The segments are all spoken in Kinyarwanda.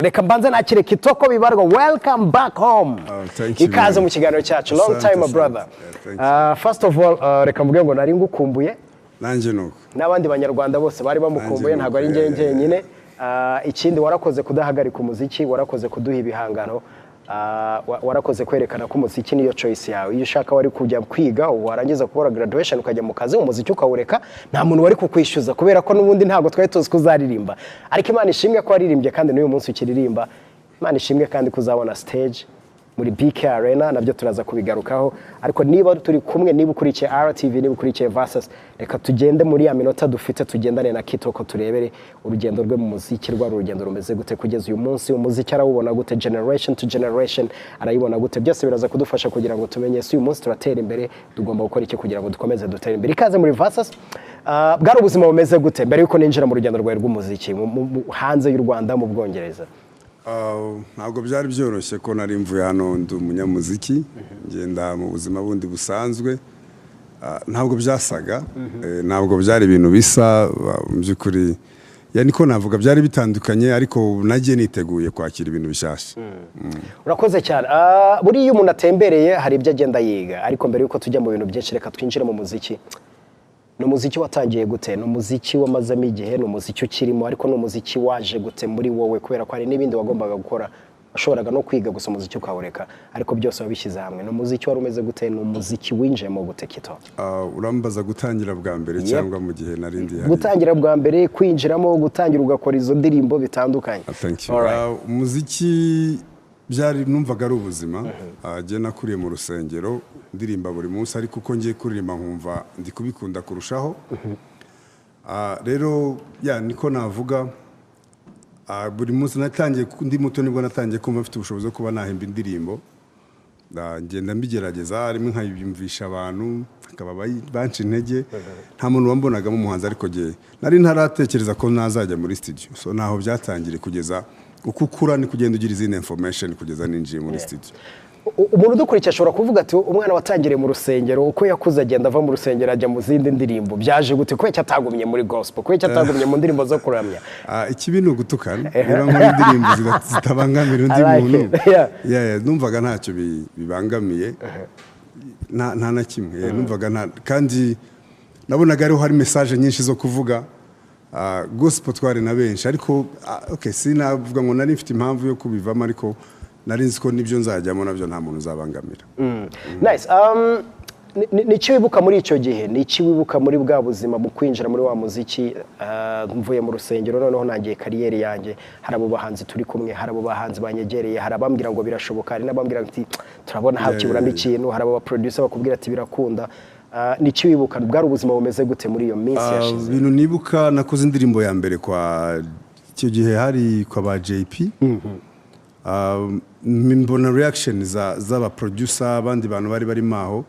Reka mbanze nakire Kitoko Bibarwa. Welcome back home. Oh, thank you, Ikaze man. mu kiganiro cyacu. Long Asante, time, my asante. brother. Yeah, thank you. First of all, reka mvuge ngo nari ngukumbuye Nanjye nuko. n'abandi Banyarwanda bose bari bamukumbuye. Nanjye Ntabwo ari nuko, njye yeah. njyenyine. Ikindi, warakoze kudahagarika umuziki, warakoze kuduha ibihangano, warakoze kwerekana ko umuziki niyo choice yawe. Iyo ushaka wari kujya kwiga, warangiza gukora graduation ukajya mu kazi, umuziki ukawureka. Nta muntu wari kukwishyuza kubera ko n'ubundi ntabwo twari tuzi ko uzaririmba. Ariko Imana ishimwe ko waririmbye kandi n'uyu munsi ukiririmba. Imana ishimwe kandi kuzabona stage muri BK Arena, nabyo turaza kubigarukaho. Ariko niba turi kumwe, niba ukurikiye RTV, niba ukurikiye Versus, reka tugende muri ya minota dufite, tugendane na Kitoko, turebere urugendo rwe mu muziki rwari urugendo rumeze gute kugeza uyu munsi, umuziki arawubona gute, generation to generation arayibona gute. Byose biraza kudufasha kugira ngo tumenye ese uyu munsi turatera imbere, tugomba gukora iki kugira ngo dukomeze dutere imbere. Ikaze muri Versus. Bwari ubuzima bumeze gute mbere yuko ninjira mu rugendo rwawe rw'umuziki hanze y'u Rwanda, mu Bwongereza? Ntabwo byari byoroshye ko nari mvuye hano ndi umunyamuziki, ngenda mu buzima bundi busanzwe. Ntabwo byasaga, ntabwo byari ibintu bisa mu by'ukuri. Yeah, niko navuga, byari bitandukanye, ariko nagiye niteguye kwakira ibintu bishyashya. Urakoze cyane. Buriya iyo umuntu atembereye hari ibyo agenda yiga. Ariko mbere yuko tujya mu bintu byinshi, reka twinjire mu muziki. Ni umuziki watangiye gute? Ni umuziki wamazemo igihe? Ni umuziki ukirimo? Ariko ni umuziki waje gute muri wowe? Kubera ko hari n'ibindi wagombaga gukora, washoboraga no kwiga gusa umuziki ukawureka, ariko byose wabishyize hamwe. Ni umuziki wari umeze gute? Ni umuziki winjiyemo gute, Kito? Urambaza gutangira bwa mbere Yep. cyangwa mu gihe nari ndi hariya? Gutangira bwa mbere, kwinjiramo, gutangira ugakora izo ndirimbo bitandukanye. Thank you. Alright. Umuziki byari, numvaga ari ubuzima. Njye nakuriye mu rusengero, ndirimba buri munsi, ariko uko ngiye kuririmba nkumva ndi kubikunda kurushaho. Rero yeah, niko navuga. Buri munsi natangiye ndi muto, nibwo natangiye kumva mfite ubushobozi bwo kuba nahimba indirimbo. Ngenda mbigerageza rimwe nkayumvisha abantu, hakaba banca intege. Nta muntu wambonagamo umuhanzi, ariko jye nari ntaratekereza ko nazajya muri studio. So naho byatangiriye, kugeza uko ukura ni kugenda ugira izindi information, kugeza ninjiye muri studio. Umuntu udukurikiye ashobora kuvuga ati: "Umwana watangiriye mu rusengero, uko yakuze agenda ava mu rusengero ajya mu zindi ndirimbo, byaje gute? Kubera atagumye muri gospel? Kubera atagumye mu ndirimbo zo kuramya?" Ikibi ni ugutukana. Niba nkora indirimbo zitabangamira undi I like muntu, it. Yeah. Yeah, numvaga ntacyo bibangamiye, nta na kimwe. Yeah, numvaga nta, kandi nabonaga ariho hari message nyinshi zo kuvuga. Gospel twari na benshi, ariko okay, sinavuga ngo nari mfite impamvu yo kubivamo, ariko nari nzi ko nibyo nzajyamo nabyo nta muntu uzabangamira. Nice. Ni iki wibuka muri icyo gihe? Ni iki wibuka muri bwa buzima, mu kwinjira muri wa muziki? Mvuye mu rusengero, noneho nangiye career yanjye, hari abo bahanzi turi kumwe, hari abo bahanzi banyegereye, hari abambwira ngo birashoboka, hari n'abambwira ati turabona hakiburamo ikintu, hari abo baproducer bakubwira ati birakunda. Ni iki wibuka? Bwari ubuzima bumeze gute muri iyo minsi yashize? Ibintu nibuka, nakoze indirimbo ya mbere kwa, icyo gihe hari kwa ba JP. Mbona reaction z'aba producer, abandi bantu bari barimo aho,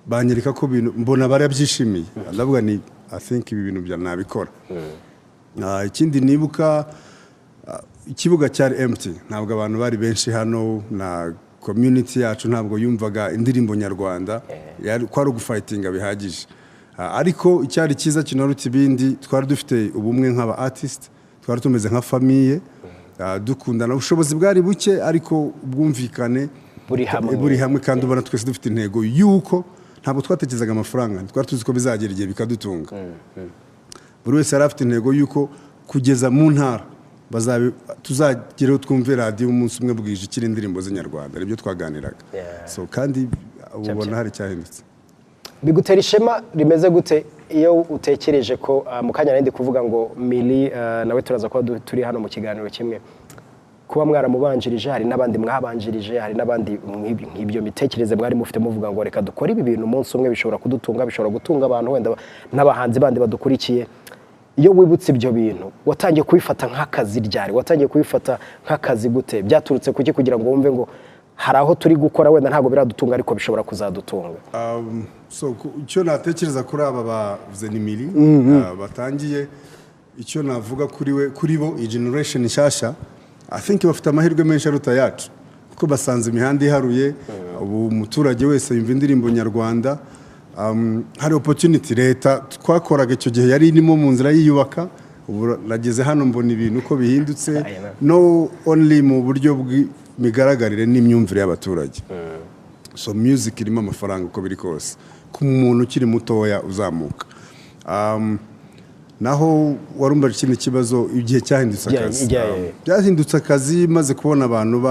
banyereka ko ibintu mbona barabyishimiye. Ndavuga ni I think ibi bintu bya nabikora. Ikindi nibuka, ikibuga cyari empty, ntabwo abantu bari benshi hano, na community yacu ntabwo yumvaga indirimbo nyarwanda, yari kwari ugufightinga bihagije. Ariko icyari cyiza kinaruta ibindi, twari dufite ubumwe nk'aba artist, twari tumeze nka famille, dukundana. Ubushobozi bwari buke, ariko ubwumvikane Buri hamwe. buri hamwe, kandi ubona twese dufite intego y'uko ntabwo twatekerezaga amafaranga, twari tuzi ko bizagera igihe bikadutunga. Buri wese yari afite intego y'uko kugeza mu ntara tuzagereho twumve radiyo umunsi umwe bwije ikiri indirimbo z'inyarwanda. Nibyo twaganiraga. So kandi ubu ubona hari icyahindutse. Bigutera ishema rimeze gute iyo utekereje ko mu kanya nari ndi kuvuga ngo Milly, nawe turaza kuba turi hano mu kiganiro kimwe, kuba mwaramubanjirije, hari n'abandi mwabanjirije, hari n'abandi nk'ibyo mitekerereze mwari mufite, muvuga ngo reka dukore ibi bintu, umunsi umwe bishobora kudutunga, bishobora gutunga abantu, wenda n'abahanzi bandi badukurikiye. Iyo wibutse ibyo bintu, watangiye kubifata nk'akazi ryari? Watangiye kubifata nk'akazi gute? Byaturutse kuki kugira ngo wumve ngo hari aho turi gukora, wenda ntabwo biradutunga ariko bishobora kuzadutunga? So icyo natekereza kuri aba bavuze ni Milly, batangiye, icyo navuga kuri we, kuri bo, iyi generation nshyashya, I think bafite amahirwe menshi aruta yacu, kuko basanze imihanda iharuye. Ubu umuturage wese yumva indirimbo nyarwanda. Hari opportunity. Leta twakoraga icyo gihe yari irimo mu nzira yiyubaka. Ubu nageze hano mbona ibintu uko bihindutse, I know. no only mu buryo bw'imigaragarire n'imyumvire y'abaturage. So music irimo amafaranga uko biri kose ku muntu ukiri mutoya uzamuka. Naho warumva ikindi kibazo, igihe cyahindutse akazi. Byahindutse akazi maze kubona abantu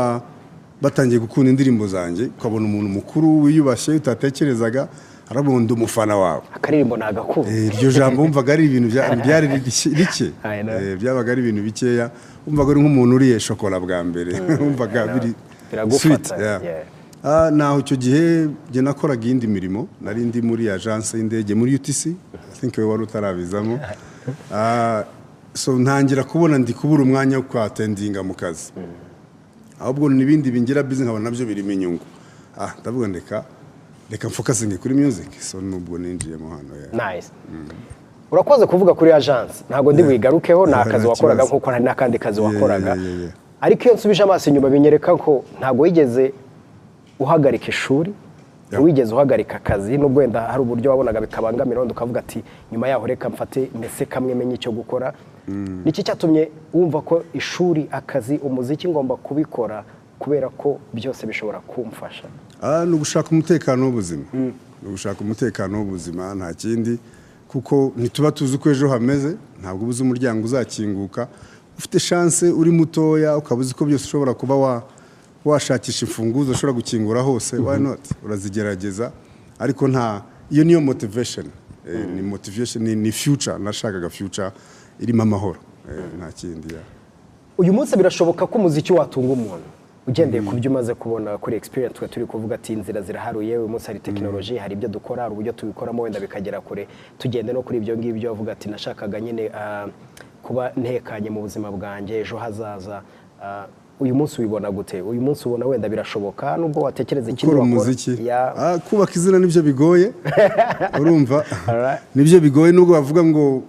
batangiye gukunda indirimbo zanjye, ukabona umuntu mukuru wiyubashye utatekerezaga aravuga: "Ndi umufana wawe." Akaririmbo ni agakuru. Iryo jambo wumvaga ari ibintu byari bike. I know. Byabaga ari ibintu bikeya, wumvaga uri nk'umuntu uriye shokora bwa mbere, wumvaga biri Biragufata, sweet, yeah. Naho icyo gihe njye nakoraga iyindi mirimo, nari ndi muri agence y'indege muri UTC, I think we wari utarabizamo. So ntangira kubona ndi kubura umwanya wo kwattendinga mu kazi, ahubwo n'ibindi bingira busy nkabona nabyo birimo inyungu. Ndavuga reka mfocusinge kuri music. So nubwo ninjiyemo hano, yeah. Nice, urakoze kuvuga kuri agence, ntabwo ndi buyigarukeho, ni Yeah, akazi nta wakoraga kibazo. nkuko hari n'akandi kazi wakoraga. Yeah. Ariko iyo nsubije amaso inyuma binyereka ko ntabwo wigeze uhagarika ishuri, wigeze uhagarika akazi, nubwo wenda hari uburyo wabonaga bikabangamira, wenda ukavuga ati: "Nyuma yaho reka mfate mbese kamwe menye icyo gukora." Niki cyatumye wumva ko ishuri, akazi, umuziki ngomba kubikora kubera ko byose bishobora kumfasha? Ni ugushaka umutekano w'ubuzima, ni ugushaka umutekano w'ubuzima, nta kindi, kuko ntituba tuzi uko ejo hameze. Ntabwo uba uzi umuryango uzakinguka. Ufite chance uri mutoya, ukaba uzi ko byose ushobora kuba washakisha imfunguzo ushobora gukingura hose, why not? Urazigerageza, ariko nta iyo niyo motivation. Ni motivation, ni future nashakaga, future irimo amahoro. Nta kindi, yeah. Uyu munsi birashoboka ko umuziki watunga umuntu, ugendeye ku byo umaze kubona, kuri experience? Twe turi kuvuga ati inzira ziraharuye, uyu munsi hari tekinoloji, hari ibyo dukora, hari uburyo tubikoramo wenda bikagera kure. Tugende no kuri ibyo ngibyo, avuga ati nashakaga nyine kuba ntekanye mu buzima bwanjye ejo hazaza. Uyu munsi ubibona gute? Uyu munsi ubona wenda birashoboka nubwo watekereza ikindi Gukora wakora? umuziki? Yeah. Kubaka izina nibyo bigoye, urumva? Alright. Nibyo bigoye, nubwo bavuga ngo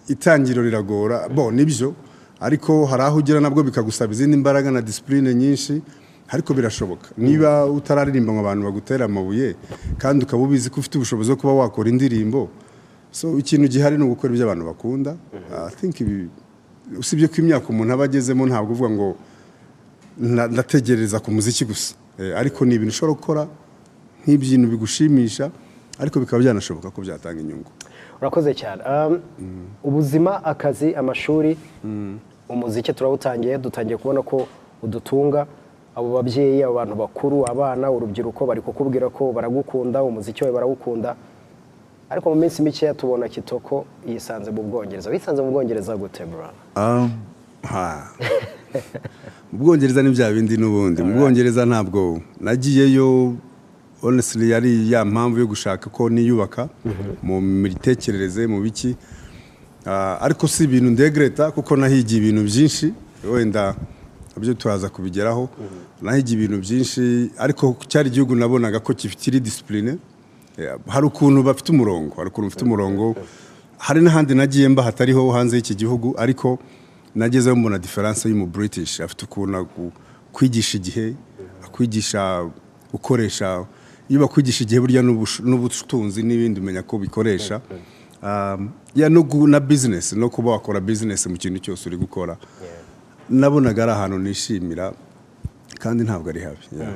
itangiriro riragora, bo nibyo, ariko hari aho ugera nabwo bikagusaba izindi mbaraga na discipline nyinshi, ariko birashoboka. Niba utararirimba ngo abantu bagutera amabuye, kandi ukaba ubizi ko ufite ubushobozi bwo kuba wakora indirimbo, so ikintu gihari ni ugukora ibyo abantu bakunda. I think ibi, usibye ko imyaka umuntu aba agezemo, ntabwo uvuga ngo ndategereza ku muziki gusa. Ariko ni ibintu ushobora gukora nk'ibintu bigushimisha, ariko bikaba byanashoboka ko byatanga inyungu. Urakoze cyane. Ubuzima, akazi, amashuri, umuziki turawutangiye, dutangiye kubona ko udutunga. Abo babyeyi, abo bantu bakuru, abana, urubyiruko bari kukubwira ko baragukunda, umuziki wawe barawukunda. Ariko mu minsi mikeya tubona Kitoko yisanze mu Bwongereza. Wisanze mu Bwongereza gute, bro? Ha. Mu Bwongereza ni bya bindi n'ubundi. Mu Bwongereza ntabwo nagiyeyo, honestly, yari ya mpamvu yo gushaka ko niyubaka mu mitekerereze, mu biki. Ariko si ibintu ndegretta, kuko nahigiye ibintu byinshi, wenda nabyo turaza kubigeraho. Nahigiye ibintu byinshi, ariko cyari igihugu nabonaga ko kiri discipline. Hari ukuntu bafite umurongo, hari ukuntu bafite umurongo. Hari n'ahandi nagiye mba hatariho hanze y'iki gihugu, ariko nagezeyo mbona différence y'umu British, afite ukuntu kwigisha igihe, akwigisha gukoresha. Iyo bakwigisha igihe burya n'ubutunzi n'ibindi umenya ko bikoresha. Ya no na business, no kuba wakora business mu kintu cyose uri gukora. Nabonaga ari ahantu nishimira kandi ntabwo ari habi. Yeah.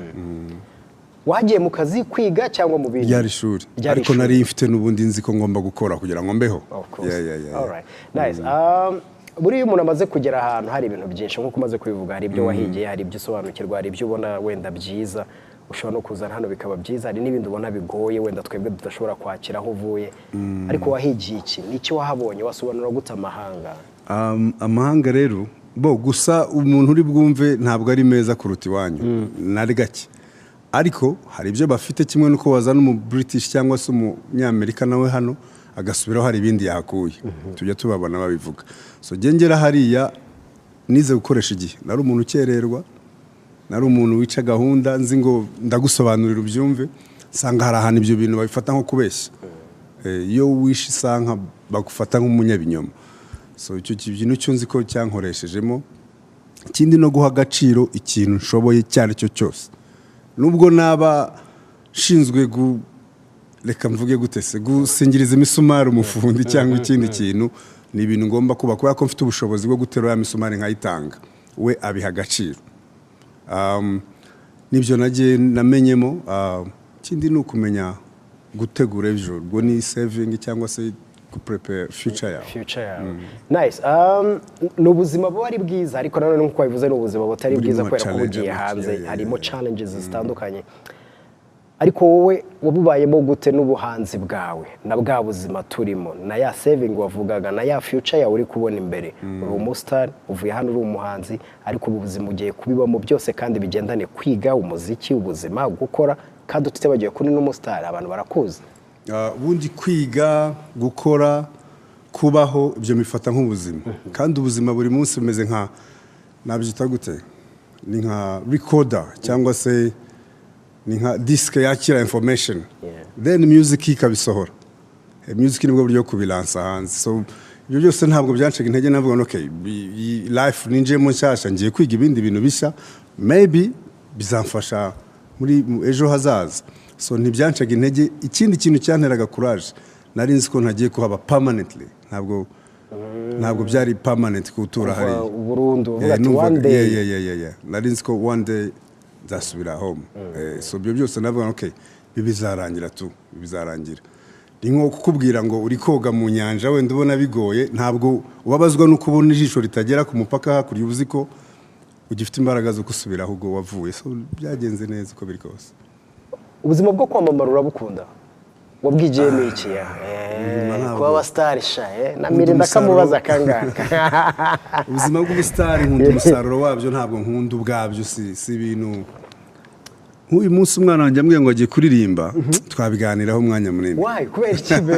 Wagiye mu kazi, kwiga cyangwa mu bindi? Ryari ishuri. Ryari Ariko ishuri. nari mfite n'ubundi nzi ko ngomba gukora kugira ngo mbeho. Of course. Yeah. All right. Nice. Buriya umuntu amaze kugera ahantu hari ibintu byinshi, nk'uko umaze kubivuga, hari ibyo wahigiye, hari ibyo usobanukirwa, hari ibyo ubona wenda byiza ushobora no kuzana hano bikaba byiza, hari n'ibindi ubona bigoye wenda twebwe tudashobora kwakira aho uvuye. Ariko wahigiye iki? Ni iki wahabonye? Wasobanura gute amahanga? Amahanga rero bo gusa umuntu uri bwumve ntabwo ari meza kuruta iwanyu nari gake, ariko hari ibyo bafite, kimwe n'uko wazana umu British cyangwa se umunyamerika nawe hano agasubiraho hari ibindi yahakuye, tujya tubabona babivuga. So njye ngera hariya nize gukoresha igihe. Nari umuntu ukererwa, nari umuntu wica gahunda, nzi ngo ndagusobanurira ubyumve, nsanga hari ahantu ibyo bintu babifata nko kubeshya. Iyo wishe isaha bagufata nk'umunyabinyoma. So icyo kintu cyo nzi ko cyankoreshejemo. Ikindi no guha agaciro ikintu nshoboye icyo ari cyo cyose, nubwo naba nshinzwe reka mvuge gute se, gusingiriza imisumari umufundi cyangwa ikindi kintu. Ni ibintu ngomba kuba, kubera ko mfite ubushobozi bwo guterura ya misumari nkayitanga, we abiha agaciro. Nibyo nagiye namenyemo. Ikindi ni ukumenya gutegura ejo, ubwo ni saving cyangwa se guprepare future yawe. Future yawe, nice. Ni ubuzima buba ari bwiza, ariko nanone nk'uko wabivuze, ni ubuzima butari Burimo bwiza kubera ko challenge, ugiye hanze harimo challenges zitandukanye. Ariko wowe wabubayemo gute n'ubuhanzi bwawe na bwa buzima turimo na ya saving wavugaga na ya future yawe uri kubona imbere? Uri umustar, uvuye hano uri umuhanzi, ariko ubu buzima ugiye kubibamo byose kandi bigendane: kwiga, umuziki, ubuzima, gukora, kandi tutibagiwe kuri n'umustar, abantu barakuzi. Ubundi kwiga, gukora, kubaho, ibyo mbifata nk'ubuzima, kandi ubuzima buri munsi bumeze nka, nabyita gute, ni nka recorder cyangwa se ni nka disque yakira information, then music ikabisohora. Music nibwo buryo bwo kubilansa hanze. So ibyo byose ntabwo byancaga intege. Navuga ngo okay, iyi life ninjiyemo nshyashya, ngiye kwiga ibindi bintu bishya, maybe bizamfasha muri ejo hazaza. So ntibyancaga intege. Ikindi kintu cyanteraga courage, nari nzi ko ntagiye kuhaba permanently. Ntabwo byari permanent kutura hariya. Burundu uvuga ati numvaga one day. Yeah. Nari nzi ko one day nzasubira home. So ibyo byose navuga ngo, okay, ibi bizarangira tu, ibi bizarangira. Ni nko kukubwira ngo uri koga mu nyanja, wenda ubona bigoye, ntabwo ubabazwa nuko ubona ijisho ritagera ku mupaka hakurya, uzi ko ugifite imbaraga zo gusubira aho ubwo wavuye. So byagenze neza uko biri kose. Ubuzima bwo kwamamara urabukunda? Wabwigiyemo iki ya? Ntabwo. Kuba abastar sha, na Nkunda Mirinda umusaruro. akamubaza akangaka. Ubuzima bw'ubustar nkunda umusaruro wabyo, ntabwo nkunda ubwabyo. Si ibintu nk'uyu munsi umwana wanjye ambwiye ngo agiye kuririmba, twabiganiraho umwanya munini. Why? Kubera iki be?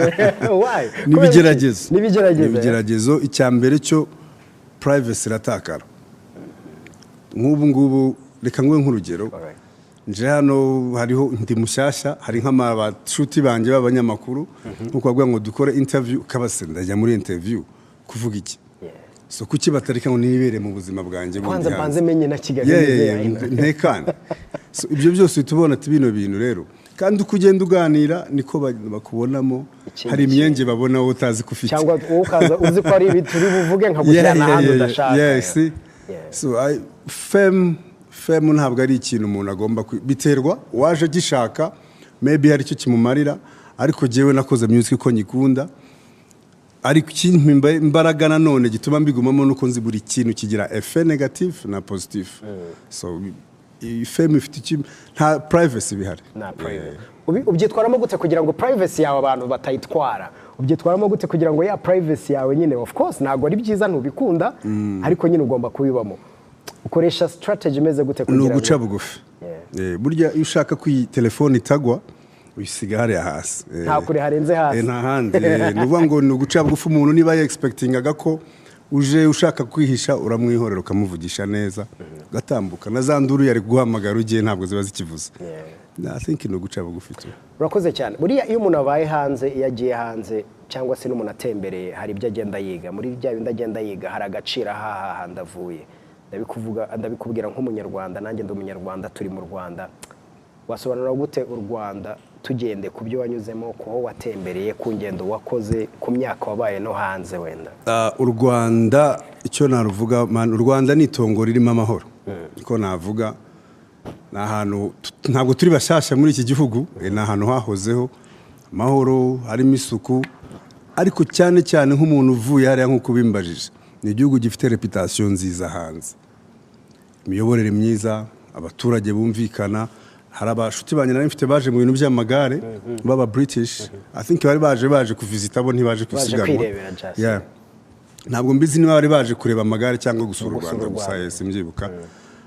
Why? N'ibigeragezo. N'ibigeragezo. N'ibigeragezo. Icya mbere cyo, privacy iratakara. Nk'ubu ngubu, reka nguhe nk'urugero. Nje hano hariho ndi mushyashya, hari nk'abashuti banjye b'abanyamakuru, nkuko bavuga ngo dukore interview, ukabase ndajya muri interview kuvuga iki? So kuki batareka ngo nibere mu buzima bwanjye bundi Kwanza hanze? Mbanze menye na Kigali meze yayo. Ntekane. So, ibyo byose uhita ubona ati bino bintu rero, kandi uko ugenda uganira niko bakubonamo. Ikindi Hari imyenge babona wowe utazi ko ufite. Cyangwa wowe ukaza uzi ko ari ibi turi buvuge, nkagushyira ahandi udashaka. See? So fame ntabwo ari ikintu umuntu agomba biterwa waje agishaka, maybe hari icyo kimumarira, ariko jyewe nakoze music ko nyikunda. Ariko ikimpa imbaraga nanone gituma mbigumamo nuko nzi buri kintu kigira effet négatif na positif. So iyi fame ifite iki, nta privacy bihari. Nta private. Ubyitwaramo gute kugira ngo privacy yawe abantu batayitwara? Ubyitwaramo gute kugira ngo ya privacy yawe nyine, of course ntabwo ari byiza, ntubikunda, ariko nyine ugomba kubibamo? Ukoresha strategy imeze gute Ni kugira uguca ngo bugufi. Burya iyo ushaka ko iyi telefone itagwa, uyisiga hariya hasi. Nta kure harenze hasi. Nta handi. Ni ukuvuga ngo ni uguca bugufi. Umuntu niba yexpectingaga ko uje ushaka kwihisha, uramwihorera, ukamuvugisha neza, ugatambuka, na za nduru yari guhamagara ugiye ntabwo ziba zikivuze. I think ni uguca bugufi tu. Urakoze cyane. Buriya iyo umuntu abaye hanze, iyo agiye hanze cyangwa se n'umuntu atembereye, hari ibyo agenda yiga. Muri bya bindi agenda yiga hari agaciro aha handi avuye. Ndabikuvuga, ndabikubwira nk'umunyarwanda, nanjye ndi umunyarwanda, turi mu Rwanda. Wasobanura gute u Rwanda, tugende ku byo wanyuzemo, ku ho watembereye, ku ngendo wakoze, ku myaka wabaye no hanze wenda? U Rwanda, icyo naruvuga man, u Rwanda ni itongo ririmo amahoro, niko navuga. Ni ahantu ntabwo turi bashyashya muri iki gihugu, ni ahantu hahozeho amahoro, harimo isuku, ariko cyane cyane nk'umuntu uvuye hariya, nk'uko ubimbajije, ni igihugu gifite reputation nziza hanze, imiyoborere myiza, abaturage bumvikana. Hari abashuti banjye nari mfite baje mu bintu by'amagare baba British, I think bari baje kuvizita, bo ntibaje Baje gusiganwa. kwirebera just. Yeah. Ntabwo mbizi niba bari baje kureba amagare cyangwa gusura u Gusura Rwanda u gusa. Rwanda. Simbyibuka,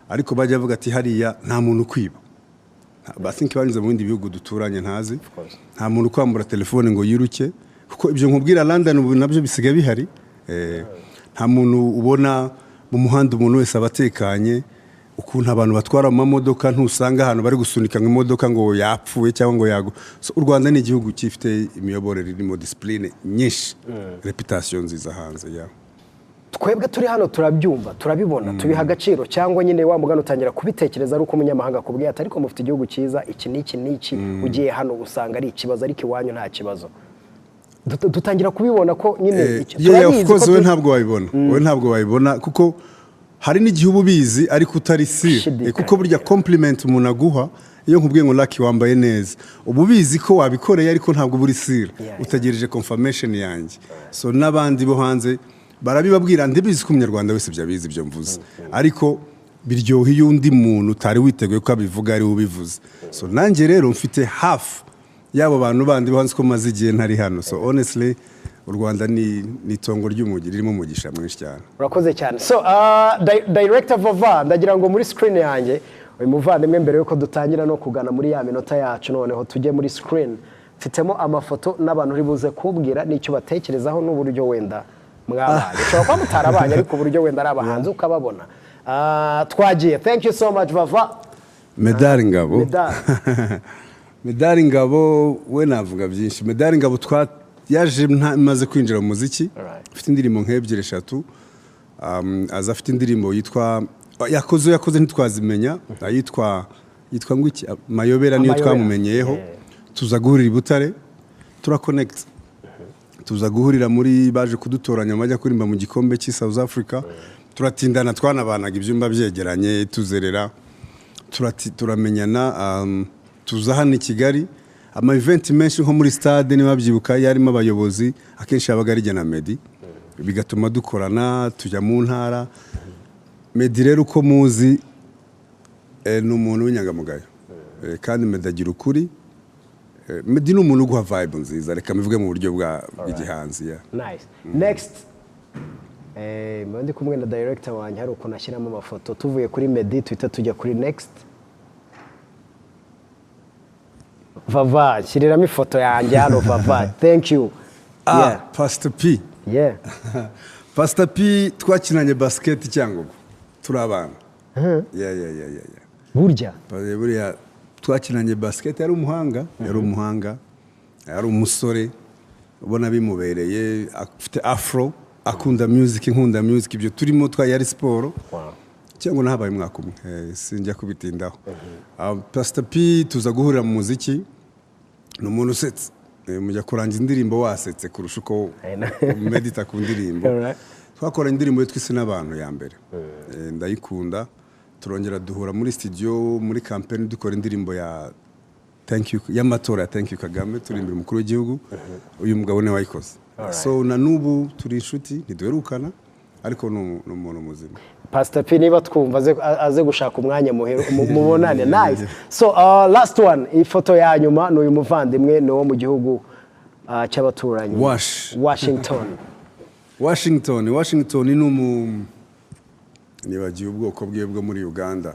ariko bajya bavuga ati hariya nta muntu ukwiba. I think banyuze mu bindi bihugu duturanye ntazi. Course. Nta muntu ukwambura telefone ngo yiruke, kuko ibyo nkubwira London ubu nabyo bisigaye bihari. Nta muntu ubona mu muhanda, umuntu wese aba atekanye. Ukuntu abantu batwara mu mamodoka, ntusanga ahantu bari gusunika ngo imodoka ngo yapfuye cyangwa ngo yago. So, u Rwanda ni igihugu gifite imiyoborere irimo discipline nyinshi, reputation nziza hanze ya. Twebwe turi hano turabyumva, turabibona, tubiha agaciro, cyangwa nyine wa mugani utangira kubitekereza ari uko umunyamahanga akubwiye ati ariko mufite igihugu cyiza, iki n'iki n'iki, ugiye hano usanga ari ikibazo, ariko iwanyu nta kibazo? Dutangira kubibona ko nyine Yeah, of turabizi course ko wowe ntabwo wabibona, wowe ntabwo wabibona, kuko hari n'igihe uba ubizi ariko utari sure. Ushidikanya. Kuko burya compliment umuntu aguha, iyo nkubwiye ngo "Lucky, wambaye neza," uba ubizi ko wabikoreye, ariko ntabwo uba uri sure, utegereje confirmation yanjye. So n'abandi bo hanze barabibabwira. Ndibizi ko umunyarwanda wese ibyo abizi, ibyo mvuze, ariko biryoha iyo undi muntu utari witeguye ko abivuga ari we ubivuze. So nanjye rero mfite hafi y'abo bantu bandi bo hanze ko maze igihe ntari hano. So honestly, u Rwanda ni itongo ry'umugi ririmo umugisha mwinshi cyane. Urakoze cyane. So director Vava, ndagira ngo muri screen yanjye uyu muvandimwe, mbere yuko dutangira no kugana muri ya minota yacu, noneho tujye muri screen, mfitemo amafoto n'abantu uri buze kubwira n'icyo batekerezaho n'uburyo wenda mwabanye. Ushobora kuba mutarabanye, ariko uburyo wenda ari abahanzi ukababona. Twagiye. Thank you so much, Vava. Medari Ngabo. Medali. Medari Ngabo we navuga byinshi. Medari Ngabo twa yaje maze kwinjira mu muziki, afite indirimbo nk'ebyiri, eshatu. Aza afite indirimbo yitwa yakoze ntitwazimenya, yitwa ngo iki, Mayobera, niyo Amayobera. twamumenyeyeho. Tuza guhurira i Butare, turakonegita, tuza guhurira muri baje kudutoranya bajya kuririmba mu gikombe cy'i South Africa. Turatindana, twanabanaga ibyumba byegeranye, tuzerera, turamenyana. Tuza hano i Kigali, ama event menshi nko muri stade, niba babyibuka, yarimo abayobozi, akenshi yabaga ari jye na Meddy, bigatuma dukorana, tujya mu ntara. Meddy rero uko muzi, ni umuntu w'inyangamugayo. Kandi Meddy agira ukuri. Meddy ni umuntu uguha vibe nziza, reka mbivuge mu buryo bwa bw'igihanzi, yeah. Nice. Next. Mba ndi kumwe na director wanjye, hari ukuntu ashyiramo amafoto. Tuvuye kuri Meddy tuhita tujya kuri next. Vava, shyiriramo ifoto yanjye hano, Vava. Thank you. Ah, Pastor P. Pastor P twakinanye basket Cyangugu turi abana. Yeah. Burya. Buriya twakinanye basket, yari umuhanga, yari umuhanga, yari umusore ubona bimubereye, afite afro, akunda music, nkunda music, ibyo turimo twa yari siporo. Cyangwa nahabaye umwaka umwe, sinjya kubitindaho. Pastor P tuza guhurira mu muziki, ni umuntu usetse. Mujya kurangiza indirimbo wasetse kurusha uko I know. medita ku ndirimbo. Twakoranye indirimbo yitwa Isi n'Abantu ya mbere. Ndayikunda. Turongera duhura muri studio muri campaign, dukora indirimbo ya thank you, y'amatora ya "Thank you Kagame", turimbira umukuru w'igihugu. Uyu mugabo niwe wayikoze. So na n'ubu turi inshuti, ntiduherukana, ariko ni umuntu muzima. Pastor P, niba twumva, aze gushaka umwanya mubonane. Nice. So last one, ifoto ya nyuma ni uyu muvandimwe, ni uwo mu gihugu cy'abaturanyi. Washington. Washington, Washington ni umu, nibagiwe ubwoko bwe bwo muri Uganda,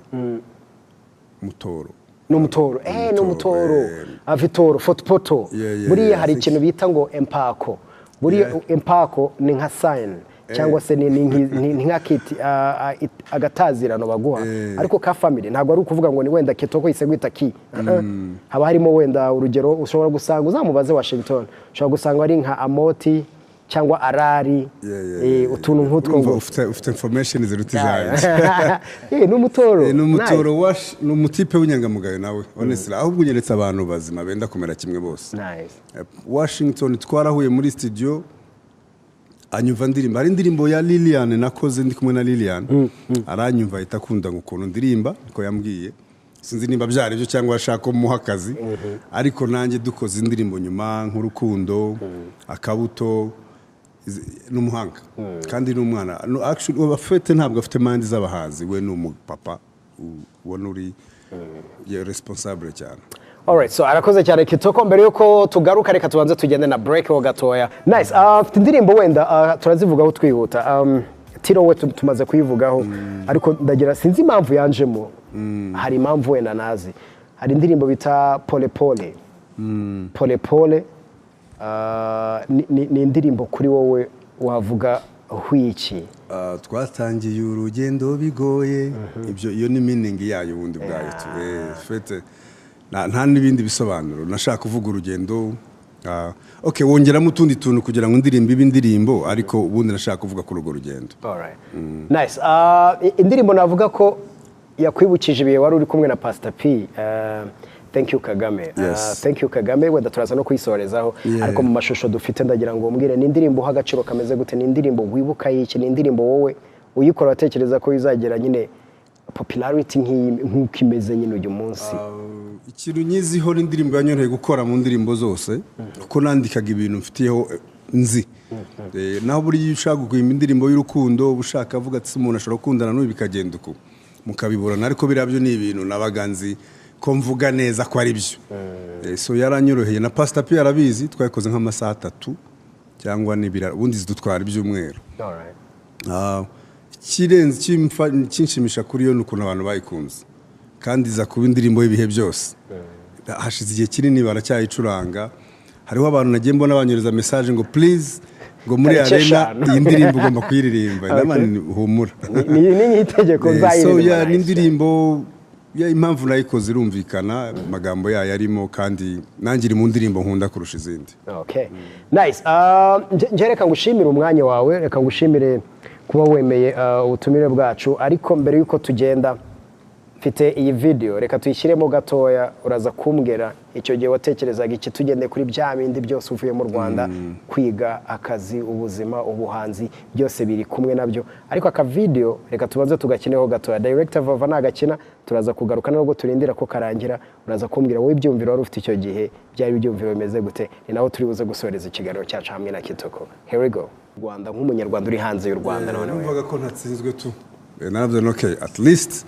Mutoro. Ni umutoro, ni umutoro. Avitoro Fort Portal. Buriya hari ikintu bita ngo empako. Buriya empako ni nka sign cyangwa se ni nka kiti, agatazirano baguha, ariko ka family. Ntabwo ari ukuvuga ngo ni wenda Kitoko ise gwita ki. Haba harimo wenda, urugero, ushobora gusanga, uzamubaze Washington, ushobora gusanga ari nka Amoti cyangwa Arari, utuntu nk'utwo. Urumva ngo ufite information ziruta izanjye. Ni umutoro. Ni umutoro. Wash ni umutipe w'inyangamugayo nawe, honestly. Ahubwo unyeretse abantu bazima benda kumera kimwe bose. Nice. Washington twarahuye muri studio, anyumva ndirimba. Hari indirimbo ya Lilian nakoze ndi kumwe na Lilian, aranyumva ahita akunda ngo ukuntu ndirimba, niko yambwiye. Sinzi nimba byari byo cyangwa ashaka ko muha akazi, ariko nanjye dukoze indirimbo nyuma nk'urukundo, akabuto. Ni umuhanga kandi ni umwana. No, actually, ubu afite, ntabwo afite mind z'abahanzi, we ni umupapa ubona uri responsable cyane. Alright, so arakoze cyane Kitoko. Mbere yuko tugaruka, reka tubanze tugende na break ho gatoya. Nice. Mfite indirimbo wenda turazivugaho twihuta. Tiro we tumaze kuyivugaho, ariko ndagira, sinzi impamvu yanjemo. Hari impamvu wenda nazi. Hari indirimbo bita Pole Pole. Pole Pole ni indirimbo kuri wowe wavuga hwiki? Twatangiye urugendo bigoye, ibyo iyo ni meaning yayo ubundi bwayo tu. Fete nta n'ibindi bisobanuro, nashaka kuvuga urugendo. Okay, wongeramo utundi tuntu kugira ngo indirimbo ibe indirimbo, ariko ubundi nashaka kuvuga kuri urwo rugendo. Alright. Nice. Indirimbo navuga ko yakwibukije ibihe wari uri kumwe na Pastor P. Thank You Kagame. Yes. Thank You Kagame, wenda turaza no kuyisorezaho, ariko mu mashusho dufite, ndagira ngo umbwire, ni indirimbo uha agaciro kameze gute? Ni indirimbo wibuka y'iki? Ni indirimbo wowe uyikora watekereza ko izagera nyine popularity nk'iyi nk'uko imeze nyine uyu munsi? Ikintu nyiziho, n'indirimbo yanyoroheye gukora mu ndirimbo zose, kuko nandikaga ibintu mfitiyeho nzi. Naho buriya iyo ushaka guhimba indirimbo y'urukundo, uba ushaka avuga ati: "Umuntu ashobora gukundana n'uyu bikagenda uku," mukabiburana. Ariko biriya byo ni ibintu nabaga nzi ko mvuga neza ko ari byo. So yaranyoroheye, na Pastor P arabizi, twayikoze nk'amasaha 3 cyangwa n'ibira, ubundi zidutwara ibyumweru. Ikirenze kinshimisha kuri yo ni ukuntu abantu bayikunze, kandi iza kuba indirimbo y'ibihe byose. Hashize igihe kinini baracyayicuranga. Hariho abantu nagiye mbona banyereza message ngo: "Please," ngo, "muri Tariki arena 5." Iyi ndirimbo ugomba kuyiririmba." Ndabona ni humura. Ni nk'itegeko. So nzayiririmba. yeah, ni indirimbo ya impamvu nayikoze irumvikana, amagambo yayo arimo, kandi nanjye iri mu ndirimbo nkunda kurusha izindi. Okay. Nice. Nje reka ngushimire umwanya wawe, reka ngushimire kuba wemeye ubutumire bwacu. Ariko mbere yuko tugenda, mfite iyi video, reka tuyishyiremo gatoya. Uraza kumbwira icyo gihe watekerezaga iki, tugendeye kuri bya bindi byose uvuye mu Rwanda, kwiga, akazi, ubuzima, ubuhanzi, byose biri kumwe nabyo. Ariko aka video reka tubanze tugakineho gatoya. Director Vava nagakina, turaza kugaruka. Nubwo turindira ko karangira, uraza kumbwira wowe ibyumviro wari ufite icyo gihe byari ibyumviro bimeze gute. Ni naho turi buze gusoreza ikiganiro cyacu hamwe na Kitoko. Here we go. Rwanda, nk'umunyarwanda uri hanze y'u Rwanda none we. Numvaga ko ntatsinzwe tu. Naravuze: "Okay, at least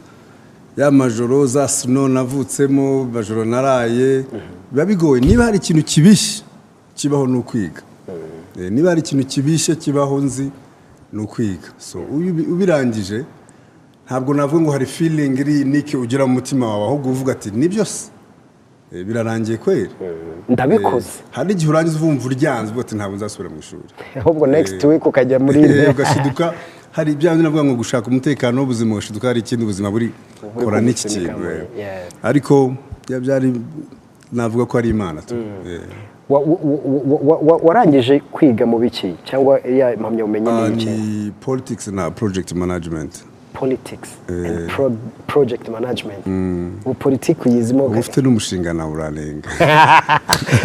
ya majoro za snow navutsemo, majoro naraye, biba bigoye." Niba hari ikintu kibishye kibaho ni ukwiga. Niba hari ikintu kibishye kibaho nzi ni ukwiga. So ubirangije, ntabwo navuga ngo hari feeling iri unique ugira mu mutima wawe, ahubwo uvuga ati: "Nibyo se? Birarangiye kweri." Ndabikoze. Hari igihe urangiza uvumva uryanze, uvuga ati: "Ntabwo nzasubira mu ishuri." Ahubwo next week ukajya muri Ugashiduka hari ibya bindi navuga ngo gushaka umutekano w'ubuzima, ugashiduka hari ikindi ubuzima buri kora n'iki kugusunika kintu. muri, yeah. Ariko byari, navuga ko ari Imana tu. Warangije kwiga mu biki, cyangwa ya impamyabumenyi ni iki? Ni politics na project management. Politics and project management. Ubu politiki uyizimo? Uba ufite n'umushinga nawe urarenga.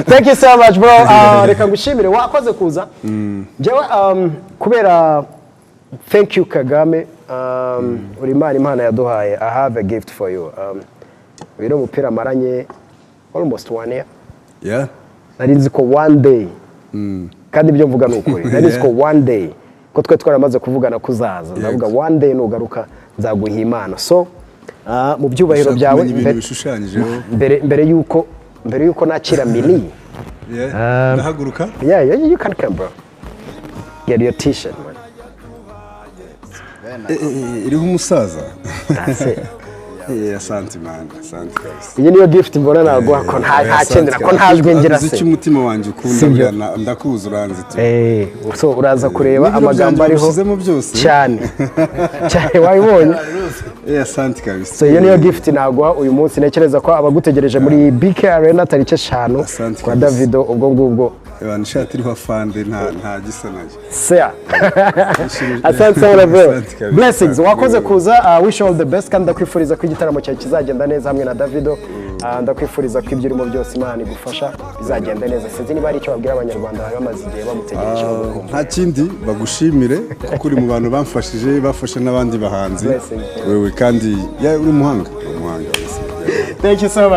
Thank you so much, bro. Reka ngushimire, wakoze kuza. Njyewe kubera Thank You Kagame, uri Imana, Imana yaduhaye, I have a gift for you. Uyu ni umupira maranye almost one year. Nari nzi ko one day, kandi ibyo mvuga ni ukuri, nari nzi ko one day, ko twe twaramaze kuvugana ko uzaza, ndavuga: "One day nugaruka nzaguha impano." So mu byubahiro Ushaka byawe, kumenya ibintu bishushanyijeho. Mbere yuko nakira mili. Yeah. Ndahaguruka. Yeah, you can come, bro. Get your T-shirt, man. Iriho umusaza. That's it. Asante man, asante kabisa. Iyi niyo gift mbona naguha, ko nta kindi, ko nta jwi ngira. Uzi Se icyo umutima wanjye ukunda. Sibyo. Buriya ndakuzi, uranzi tu. So uraza kureba N'ibiro amagambo byanjye ariho. wabishyizemo byose. Cyane cyane, wabibonye. Asante kabisa. So iyo niyo gift naguha uyu munsi. Ntekereza ko abagutegereje muri BK Arena tariki 5 Asante kwa kabisa. Davido, ubwo ngubwo. Abantu, ishati iriho afande, nta gisa nayo. Sea, asante sana, bro. Asante kabisa. Blessings, wakoze kuza. Wish you all the best, kandi ndakwifuriza ko igitaramo cyawe kizagenda neza hamwe na Davido. Ndakwifuriza ko ibyo urimo byose Imana igufasha bizagenda neza. Sinzi niba hari icyo babwira Abanyarwanda bari bamaze igihe bamutegereje, bagukumbuye. Nta kindi, bagushimire kuko uri mu bantu bamfashije, bafashe n'abandi bahanzi. Blessings. Wewe kandi, yeah, uri umuhanga, uri umuhanga. Thank you so much.